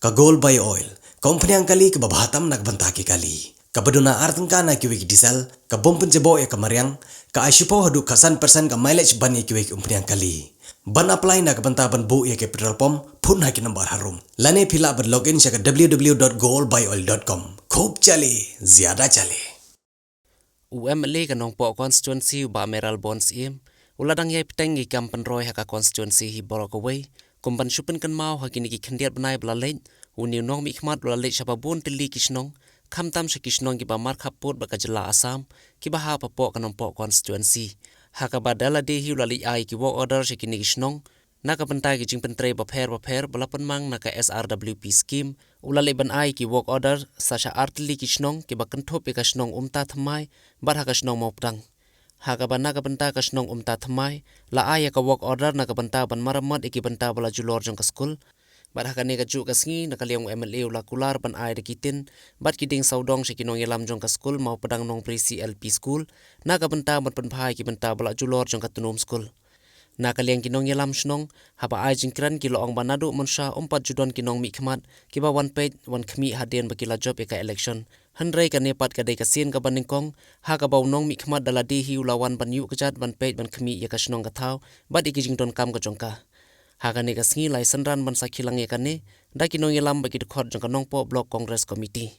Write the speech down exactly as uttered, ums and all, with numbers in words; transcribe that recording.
Ka Gold Bio Oil, ka umphniang kali kaba bha tam na ka bynta ki kali. Kaba duna ar tyngka na kiwei ki diesel, ka bym pynjaboh ïa ka mariang, ka ai shiphew haduh khatsan percent ka mileage ban ïa kiwei ki umphniang kali. Ban apply na ka bynta ban buh ïa ki petrol pump, phone ha ki number harum. Lane phi lah ban log in sha ka w w w dot gold bio oil dot com. Khub jali, zyada jali. U M L A ka Nongpoh constituency u Bah Mayralborn Syiem u la dang ïai pynbteng ïa ki kam pynroi ha ka constituency hi baroh kawei, kum ban shu pynkynmaw ha kine ki khyndiat bnai ba la leit, une u nongmihkhmat u la leit sha ba bun tylli ki shnong, khamtam sha ki shnong kiba markhap pud bad ka jylla Assam, kiba hap hapoh ka Nongpoh constituency. Ha kaba da lade hi u la leit ai ki work order sha kine ki shnong, na ka bynta ki jingpyntrei bapher bapher ba la pynmang na ka S R W P scheme, u la leit ban ai ki work order sa sha ar tylli ki shnong kiba kynthup ïa ka shnong Umtathymmai bad ha ka shnong Mawpdang. Ha kaba na ka bynta ka shnong Umtathymmai, la ai ïa ka work order na ka bynta ban maramot ïa ki bynta ba la julor jong ka skul. Bad ha kane kajuh ka sngi na ka liang u M L A u la kular ban ai da ki tin bad ki dieng sawdong sha ki nongïalam jong ka skul Mawpdang Nongbri C L P School, na ka bynta ban pynbha ïa ki bynta ba la julor jong ka tnum skul. Na ka liang ki nongïalam shnong, haba ai jingkren ki la ong ba naduh mynshuwa ym pat ju don ki nongmihkhmat kiba wan peit wan khmih hadien ba ki la jop ïa ka election. Hynrei kane pat ka dei ka sien kaba nyngkong ha kaba u nongmihkhmat da lade hi u la wan ban ïuh kjat ban peit ban khmih ïa ka shnong ka thaw bad ïa ki jingdonkam ka jong ka. Ha kane ka sngi la ïasynran ban sakhi lang ïa kane da ki nongïalam bad ki dkhot jong ka Nongpoh Block Congress Committee.